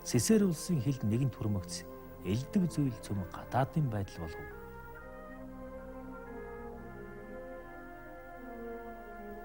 Сэсэр улсын хилд нэгэн түрмэгц элдв зүйл цөм гадаадын байдал болов.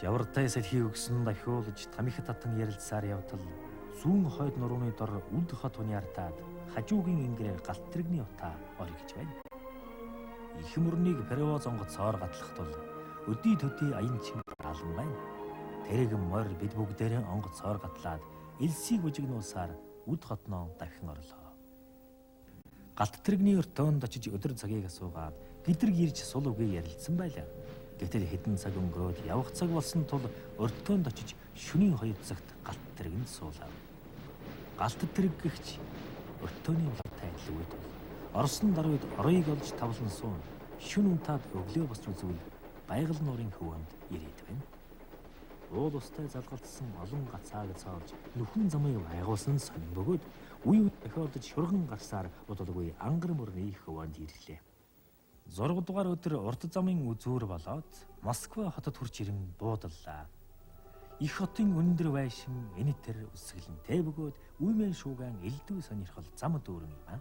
Жавартай салхийг өгсөн дахиулж тамхи татан ярилцсаар явтал зүүн хойд нурууны дор үд хот униартаад хажуугийн ингэрээр галт тэрэгний утаа оргиж байна. Их мөрнийг перво зонгоцоор гатлах тул өдий төдий аян чим даалан байна. Тэрэг морь бид бүгдээрэн онгоцоор гатлаад элсийг бужигнуулсаар үд хотноо дахин орлоо. Галт тэрэгний өртөөнд очиж өдөр цагийг асуугаад гэдрэг ирж сул үгийг ярилцсан байлаа. Гэтэл хэдэн цаг өнгөрөөд явах цаг болсон тул өртөөнд очиж шөнийн 2 цагт галт тэргэнд суулаа. Галт тэрэг гэгч өртөөний улаатай адилгүй тул орсон даруйд оройг олж тавлан суун шүн унтаад өглөө босч үзвэл байгаль нуурын хөвөнд ирээд байна. Уул устай залгалтсан олон гацааг цоолж нүхэн замыг байгуулсан сонин бөгөөд үе үе тохиолдож шурган гарсаар удалгүй ангар мөрний хөвөнд ирлээ. 6 дугаар өдөр урт замын үзүүр болоод Москва хотод хүрч ирэн буудаллаа. Их хотын өндөр байшин энэ тэр үсгэлэнтэй бөгөөд үймэн шуугаан элдв сонирхол зам дүүрэн юм аа.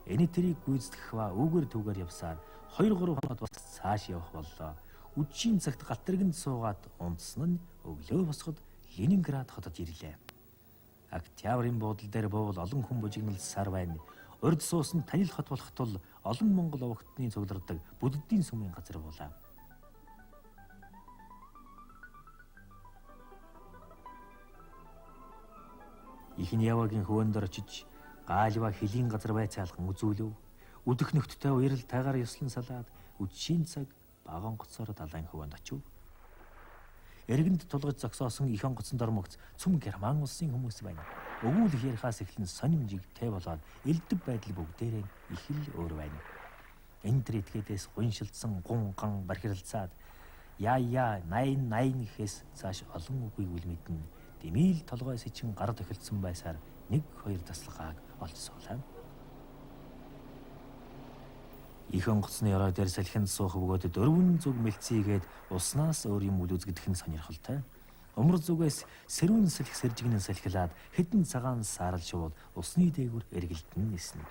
Энэ тэрийг гүйцэтгэх ба үүгээр түүгээр явсаар 2 3 хоноод бас цааш явах боллоо. Үдшийн цагт галт тэргэнд суугаад унтсан нь өглөө босоход Ленинград хотод ирлээ. Октябрийн буудлын дээр буувал олон хүн бужигналсаар байна. Урд суусан танил хот болох тул олон монгол овогтны цуглардаг буддийн сүмийн газар буулаа. Ихний яваагийн хөвөнд очиж гаалва хөлийн газар байцаалган үзүүлв. Үдэх нөхдтэй уяралтайгаар ёслон салаад үдшийн цаг баг онгоцоор далайн хөвөнд очив. Эргэнд тулгаж зогсоосон их онгоцон дормогц цөм герман улсын хүмүүс байна. Өгүүлэх ярихаас эхлэн сонин жигтэй болоод элдв байдал бүгдээрээ их л өөр байна. Энэ төр этгээдээс гуншилдсан гун ган бархиралцаад яа яа 80 80 гэхээс цааш олон үгийг үл мэднэ. Дэмийл толгой сэчин гар тохилцсон байсаар 1 2 тасалгааг олж суулаа. Их онгоцны орой дээр салхинд суух бөгөөд 4 зүг мэлцийгээд уснаас өөр юм үл үзэгдэх нь сонирхолтой. Умар зүгээс сэрүүн салхи сэржигнэн салхилаад хэдэн цагаан саарал шувууд усны дээгүүр эргэлдэн ниснэ.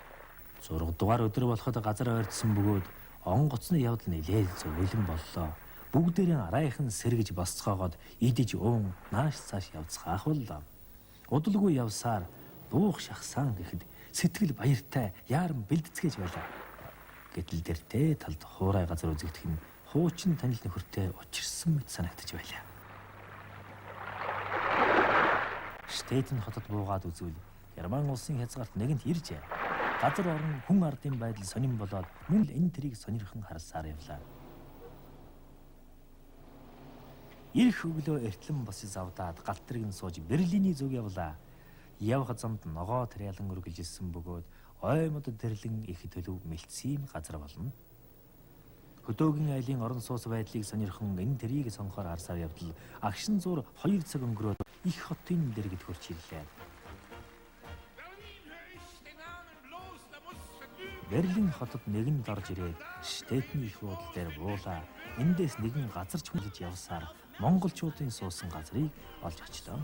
6 дугаар өдөр болоход газар ойртсон бөгөөд онгоцны явдал нэлээд зөвлөн боллоо. Бүгдээрэн арайхан сэргэж босцоогоод идэж уун нааш цааш явцгаах боллоо. Удалгүй явсаар буух шахсан гэхэд сэтгэл баяртай яаран бэлдэцгээж байлаа. Гэтэл дэртэй талд хуурай газар үзэгдэх нь хуучин танил нөхөртэй учирсан мэт санагдаж байлаа. Штейтен хотод буугаад үзвэл Герман улсын хязгаарт нэгэнт иржээ. Газар орон хүн ардын байдал сонин болоод мөн л энэ тэрийг сонирхон харсаар явлаа. Ирэх өглөө эртлэн босож завдаад галт тэргэн сууж Берлиний зүг явлаа. Явах замд ногоо тэрялан үргэлжилсэн бөгөөд ой мод тэрлэн их төлөв мэлцсийн газар болно. Хөдөөгийн айлын орон сууц байдлыг сонирхон энэ тэрийг сонгохоор харсаар явдал агшин зуур 2 цаг өнгөрөөд их хотын дэргэд хүрч ирлээ. Берлин хотод нэгэн дорж ирээд Штетний их буудал дээр буулаа. Эндээс нэгэн газарч хүлж явсаар монголчуудын суусан газрыг олж очлоо.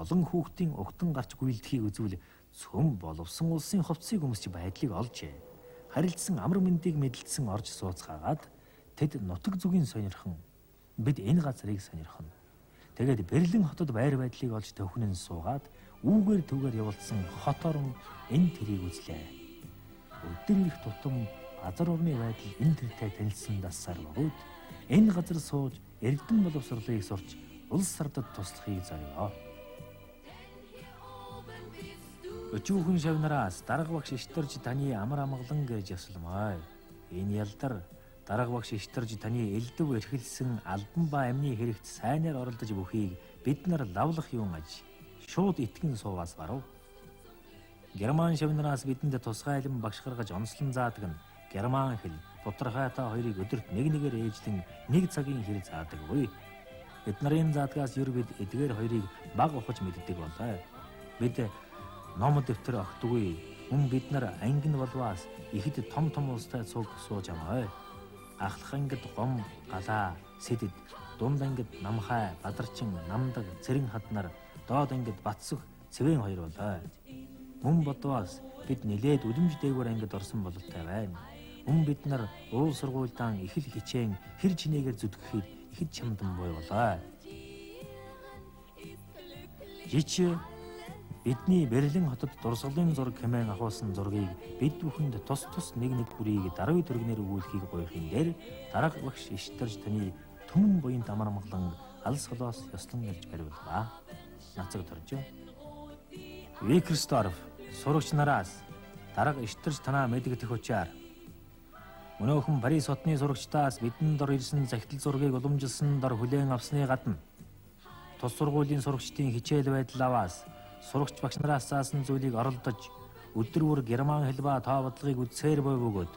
Олон хүүхдийн угтан гарч гүйлдэхийг үзвэл цөм боловсон улсын хувцсыг өмсч байдлыг олжээ. Харилцсан амар мэндийг мэдлэлсэн орж сууцгаагаад тэд нутаг зүгийн сонирхон бид энэ газрыг сонирхоно. Тэгээд Берлин хотод байр байдлыг олж төвхнөн суугаад үүгээр түүгээр явуулсан хот орон энэ тэрийг үзлээ. Өдөр ирэх тутам газар орны байдал энэ тэртэй танилцсан дасаар бөгөөд энэ газар сууж эрдэн боловсрлыг сурч улс сардад туслахыг зорио. Өчүүхэн шавнараас дарга багш Ишторж таны амар амгалан гэж ёсломой. Энэ ялдар дарга багш Ишторж таны элдв эрхэлсэн албан ба амны хэрэгт сайнаар оролдож бүхийг бид нар лавлах юм аж шууд итгэн суугаас барав. Герман шавнараас бидэнд тусгайлан багш гаргаж онцлон заадаг нь герман хэл, тодорхойтой хоёрыг өдөрт нэг нэгээр ээжлэн нэг цагийн хэл заадаггүй. Бид нарын заадгаас ер бид эдгээр хоёрыг баг ухаж мэддэг болоо. Бид ном дэвтэр огтгүй. Мөн бид нар ангин болвоос ихэд том том улстай цуг сууж амаа. Ахлах ангид гом, галаа, сэдэд, дунд ангид намхай, бадарчин, намдаг, цэрэн хад нар, доод ангид Батсөх, Цэвэн хоёр болоо. Мөн бодвоос бид нилээд үлэмж дээгүүр ангид орсон бололтой байна. Мөн бид нар уул сургуульдаан их л хичээн хэр чинээгээр зүтгэхэд ихэд чамдан буй болоо. Жич бидний Берлин хотод дурсгалын зураг хэмээн ахуулсан зургийг бид бүхэнд тус тус нэг нэг бүрийг даруй төргнөр өгүүлэхийг гуйхын дээр дарга багш Ишторж таны түмэн буянт амар амгалан алс холоос ёслон ирж бариуллаа. Нацаг дорж. Викерсдорф сурагч нараас дарга Ишторж танаа мэдэгдэх учаар өнөөхөн Парис хотны сурагчдаас бидэн дор ирсэн захидал зургийг уламжилсан дор хүлээн авсны гадна тус сургуулийн сурагчдын хичээл байдал аваас сурагч багш нараас заасан зүйлийг оролдож өдөр бүр герман хэл ба тоо бодлогыг үзсээр буй бөгөөд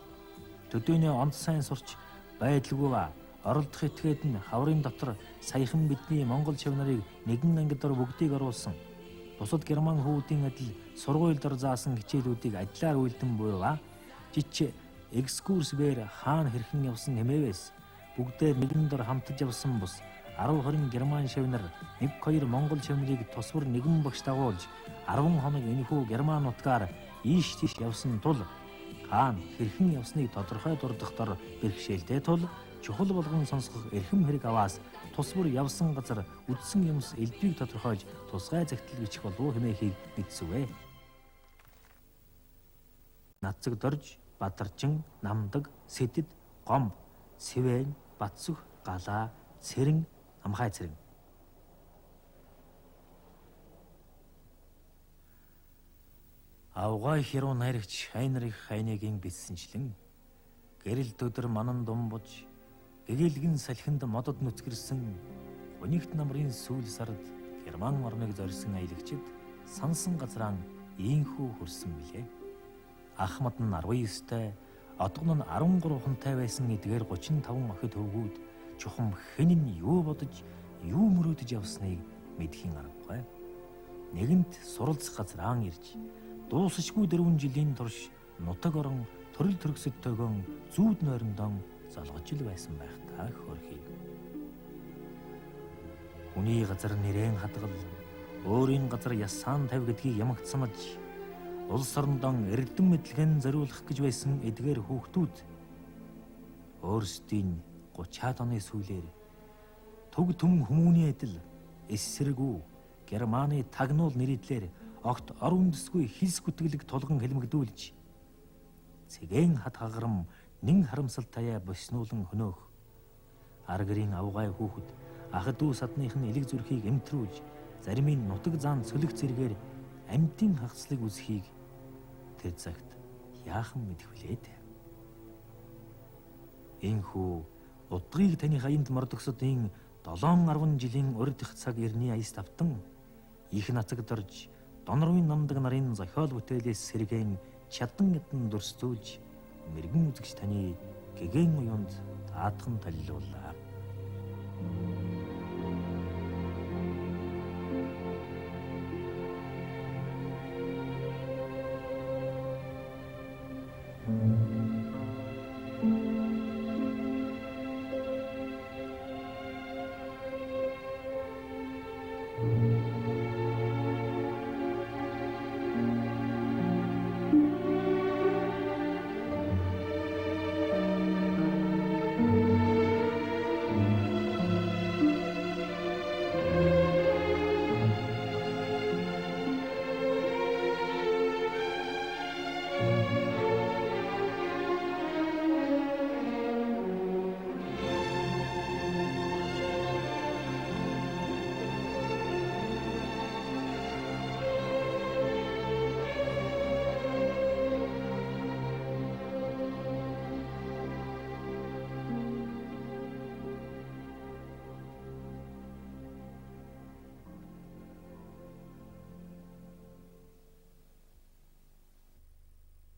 төдийний онц сайн сурч байдалгүй ба оролдох этгээд нь хаврын дотор саяхан бидний монгол шав нарыг нэгэн ангид дор бүгдийг оруулсан бусад герман хүүхдийн адил сургууль дор заасан хичээлүүдийг адилаар үйлдэн буй ба жич экскурс бээр хаана хэрхэн явсан хэмээвээс бүгдээр нэгэн дор хамтаж явсан бус 10 20 герман шав нар 1 2 монгол шав нарыг тус бүр нэгэн багш дагуулж 10 хоног энэхүү герман нутгаар ийш тийш явсан тул хаана хэрхэн явсныг тодорхой дурдах дор бэрхшээлтэй тул чухал болгон сонсгох эрхэм хэрэг аваас тус бүр явсан газар үдсэн юмс элдвийг тодорхойлж тусгай захидал бичих болов хэмээхийг мэдсүвэ. Нацаг дорж, Бадарчин, Намдаг, Сэдэд, Гом, Сэвэн, Батсөх, Галаа, Цэрэн, Амхай цэрэн. Авгай хэрүү найрагч Хайнрих Хайнегийн бичсэнчлэн гэрэл төдөр манан думбуж гэгэлгэн салхинд модод нүцгэрсэн хунигт намрын сүүл сард герман орныг зорьсон аялагчид сансан газраан ийхүү хөрсөн билээ. Ахмад нь 19-тай, одгон нь 13 хонтой байсан эдгээр 35 охид хөвгүүд чухам хэн нь юу бодож, юу мөрөөдөж явсныг мэдхийн аргагүй. Нэгэнт суралцах газраан ирж дуусшгүй 4 жилийн турш нутаг орон төрөл төрөксөдтэйгөн зүүд нойрондон золгож л байсан байх та хөрхий. Хүний газар нэрэн хадгал, өөрийн газар ясаан тавь гэдгийг ямагт санаж улс орондон эрдэм мэдлэгэн зориулах гэж байсан эдгээр хүүхдүүд өөрсдийн 30-аад оны сүүлээр төг түмэн хүмүүний адил эсэргүү Германы тагнуул нэрийдлэр огт ор үндэсгүй хилс гүтгэлэг тулган хэлмэгдүүлж цэгэн хат хагарам нэн харамсалтаяа боснуулан хөнөөх ар гэрийн авгай хүүхэд ах дүү садных нь элэг зүрхийг эмтрүүлж зарим нь нутаг зан цөлөх зэргээр амьтын хагацлыг үзхийг тэр цагт яахан мэдэх вүлээ дээ. Энхүү удгийг таны хаянд мордогсодын 7 10 жилийн урд их цаг эртний аяс тавтан их нацаг дорж донорвын намдаг нарын зохиол бүтээлээс сэргээн чадан эдэн дүрстүүлж мэрэгэн үзэгч таны гэгэн уюунд даатхан талилууллаа.